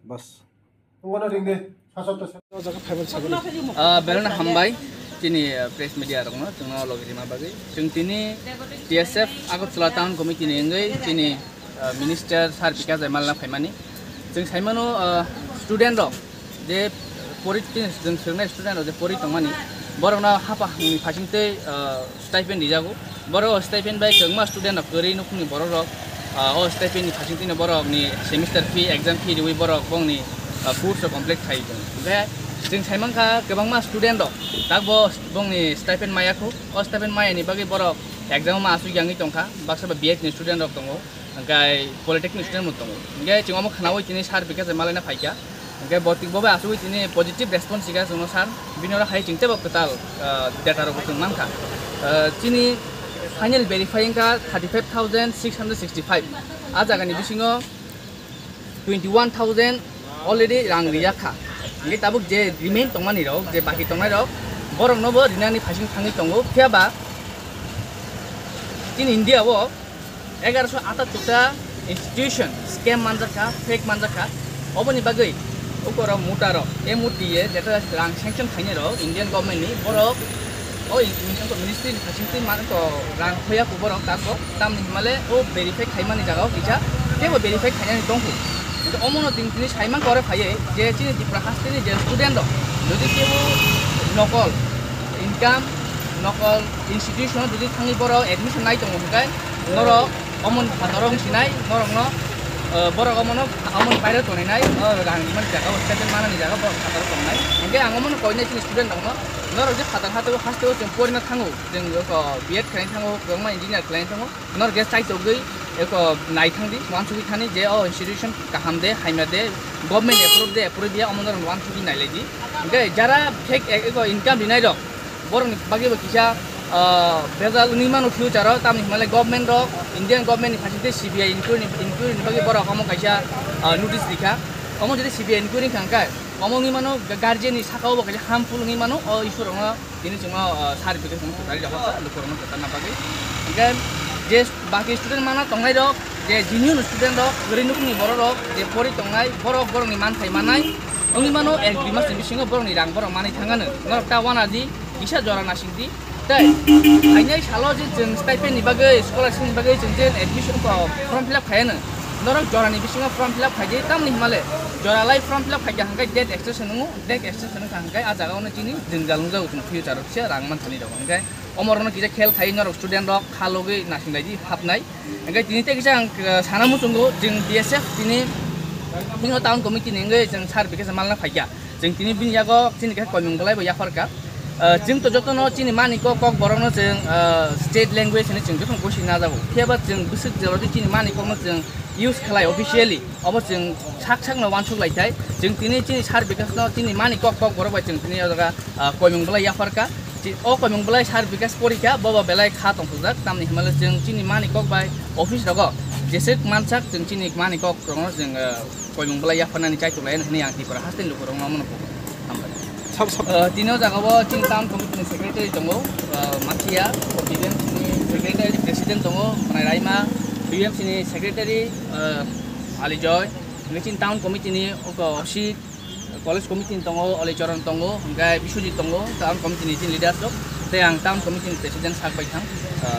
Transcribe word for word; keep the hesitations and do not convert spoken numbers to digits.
Bas. Ungano ringde, sasok to sa- Ah, belai no hambai, chini, ah, press media rokno, chwngno logi rima bagwi. Chwng tini T S F Agartala Town Committee ni wngwi chini, ah, Minister Sir Bikash Jaimalna phaimani. Chwng saimano, ah, student rok je pori, chini chwng swrwngnai student rok je pori tongmani, borokno hapa hangni phaisingtwi, ah, stipend rijago. Borok o stipend bai kwbangma student rok kwrwi nukhungni borok rok, ah, o stipend ni phaisingtwino borok ni semester fee, exam fee riwi borok bongni, ah, course rok complete khai tongo. Hwnkhe chwng saimankha kwbangma student rok takbo bongni stipend maya khu. O stipend maya ni bagwi borok exam o ma aswk yangwi tongkha. Baksa ba B Ed ni student rok tongo. Hwnkhe polytechnic student bo tongo. Hwnkhe chwng omo khnaui tini sir Bikash Jaimalna phaikha. Hwnkhe bo, bo bai asugwi tini positive response rikha chwngno sir. Bini oro hai chwng teibo kwtal, ah, data rok bo chwng mankha. Ah, chini final verify wngkha thirty five thousand six hundred sixty five. Ah jagani bisingo twenty one thousand already rang rijak kha. Hwnkhe tabuk je remain tongmani rok, je baki tongnai rok, borokno bo rinani phaising thangwi tongo. Phiya ba chini India o egaroso atattur ta institution scam manjak kha, fake manjak kha. Oboni bagwi ukorok muta rok, M O T A, jeta rang sanction khainai rok Indian government ni, borok o in-, in-, ministry ni phaising twi man to rang khoya kho borok tako, tamni himale o verify khaimani jaga o kisa teibo verify khainani tongkho. Hwnkhe omono tini tini saiman kore phaiwi je chini Tripura haste ni je student rok jodi kebo nokol income, nokol institution o jodi thangwi borok admission nai tongo hwnkhe norok omoni phataro wng sinai, norokno, eh, borok omono, omoni baire tonwi nai, o rang rimani jaga o, stipend manani jaga o borok phataro tongnai. Hwnkhe ang omono koinai chini student rokno, norok je phatar hasteo, hasteo chwng porina thango, chwng eko B Ed khlaina thango, kwbangma engineer khlaina thango, norok je chaitogwi eko naithangdi, uansugwi thani je o institution kaham de, hamya de, government approve de, approve ya, omo norok uansugwi nailaidi. Hwnkhe jara fake e-, eko income rinai rok, borokni bagwi bo kisa, ah, bejal wngwi mano future o, tamni hwnmale government rok, Indian government ni phaising tei C B I inquiry ni, inquiry ni bagwi borok omo kaisa, ah, notice rikha. Omo jodi C B I inquiry wngkha hwnkhe, omo wngwi mano ga-, guardian ni saka o bo kaisa harmful wngwi mano, o issue rokno tini chwngno, ah, sir Bikash no kwtari rokha, lukurokno kwtarna bagwi. Hwnkhe je baki student mana tongnai rok, je genuine student rok, kwrwi nukhungni borok rok, je pori tongnai, borok borokni manthai manai, wngwi mano ek dui mas ni bisingo borokni rang borok manwi thangano. Norok ta uanadi, kisa jora nasingdi. Tei phainai salo je chwng stipend ni bagwi, scholarship ni bagwi chwng je admission ko form fill up khaiyano, norok jora ni bisingo form fill up khaidi, tamni himale jora lai form fill up khaikha hwnkhe date extension wngo, date extension wngkha hwnkhe ah jaga ono chini jwngjal nungjago chwng future o kisa rang manthani rok hwnkhe. Omorokno kisa khel khai norok student rok kha logwi nasing laidi hapnai. Hwnkhe tini tei kisa ang, uh, sana muchungo, chwng B S F tini Himno Town Committee ni wngwi chwng sir Bikash Jaimalna phaikha. Chwng tini bini yago chini khe koimung bolai bo yapharkha. Uh, chwng to jotono chini mani kok, kok borokno chwng, uh, state language hinwi chwng jotono gosi najago. Phiya ba chwng bwswk jora di chini mani kokno chwng use khlai officially. Obo chwng sak sakno uansuk lai thai. Chwng tini chini sir Bikash no chini mani kok, kok borok bai chwng tini o jaga, ah, koimung bolai yapharkha. Chi-, o koimung bolai sir Bikash porikha, bobo belai kha tongthokjak. Tamni himale chwng chini mani kok bai office rogo jeswk mansak chwng chini mani kok rokno chwng, ah, koimung bolai yapharnani chaitok lai hwnwi ang Tripura hasteni lukurokno omono bugo. Hambai. Sab, sab. Ah, tini o jaga o chini town committee ni secretary tongo, ah, Mathiya, B B M C ni secretary, president tongo, Bwnai Raima, B B M C ni secretary, ah, Alijoy, hingke chini town committee ni oko Osi, college committee ni tongo, Olichoron tongo, hingke Biswajit tongo, town committee ni chini leaders rok, tei ang town committee ni president sak bai thang, ah,